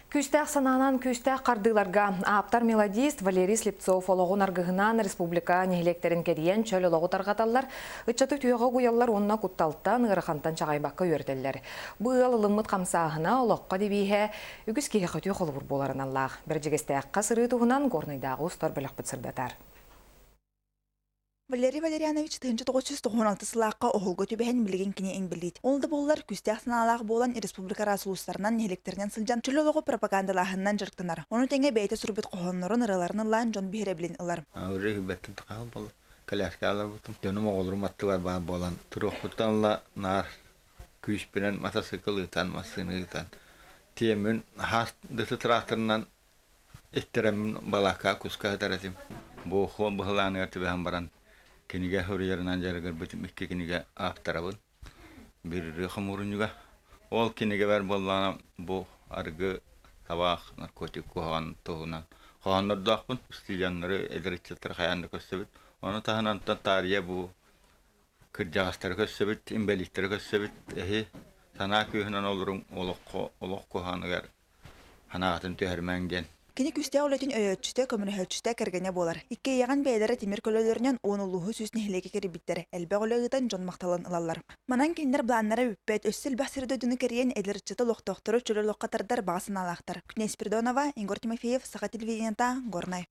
Күүстээх санаанан күүстээх хардыыларга ааптар мелодист Валерий Слепцов олоҕун аргыһынаан республика нэһилиэктэрин кэрийэн чөл олоҕу тарҕаталлар, ыччаты үтүөҕэ угуйаллар уонна кутталтан, ыарахантан чаҕайбакка үөрэтэллэр. Бу ыал ылыммыт хамсааһына олоххо девиһэ үгүс киһиэхэ үтүө холобур буолар аналлаах. Бэрдьигэстээххэ сырыы туһунан Горнайдааҕы устар бөлөхпүт сырдатар. Валерий Валерьянович 1996 сылаахха оһолго түбэһэн билигин кини инбэлиит. Ол да буоллар, күүстээх санаалаах буолан республика араас улуустарынан, нэһилиэктэринэн сылдьан чөл олоҕу пропагандалааһынынан дьарыктанар. Ону тэҥэ бэйэтэ суруйбут хоһооннорун, ырыаларын ыллаан дьон биһирэбилин ылар. Үрүһүйбэттэн тахаһыл буолла. Коляска аларбытым. Дьонум оҕолорум аттыбар баар буолан туруохпуттан ыла наар күүспүнэн матасыыкыл ыытан, массыына ыытан тиэммин хаас дысы тракторынан Истэрэммин балаакка куска сытар этим. Бу хуон быһылааныгар түбэһэн баран кинигэ суруйарынан дьарыгырбытым икки кинигэ ааптарабын. Биир ырыа хомуурунньуга. Ол кинигэбэр буоллаҕына бу арыгы, табаах, наркотик куһаҕан туһунан хоһооннордоохпун. Устудьуоннары, эдэр ыччаттары хайаан да көрсөбүт. Ону таһынан таарыйа бу кырдьаҕастары көрсөбүт, инбэлииттэри көрсөбүт. Эһи санаа күүһүнэн олоруҥ олоххо олох куһаҕаныгар санаатын түһэрмэҥ диэн. Кини күүстээх үлэтин өйөөччүтэ, көмөлөһөөччүтэ кэргэнэ буолар. Иккиэйэҕин бэйэлэрэ тимир көлөлөрүнэн 10 улууһу 100 нэһилиэги кэрийбиттэр, элбэх үлэ ыытан дьон махталын ылаллар. Манан кинилэр былааннара бүппэт, өссө элбэх сири-дойдуну кэрийэн эдэр ыччаты олохтоохтору чөл олоххо тардар баҕа санаалаахтар. Күнэ Спиридонова, Егор Тимофеев, Саха телевидениета, Горнай.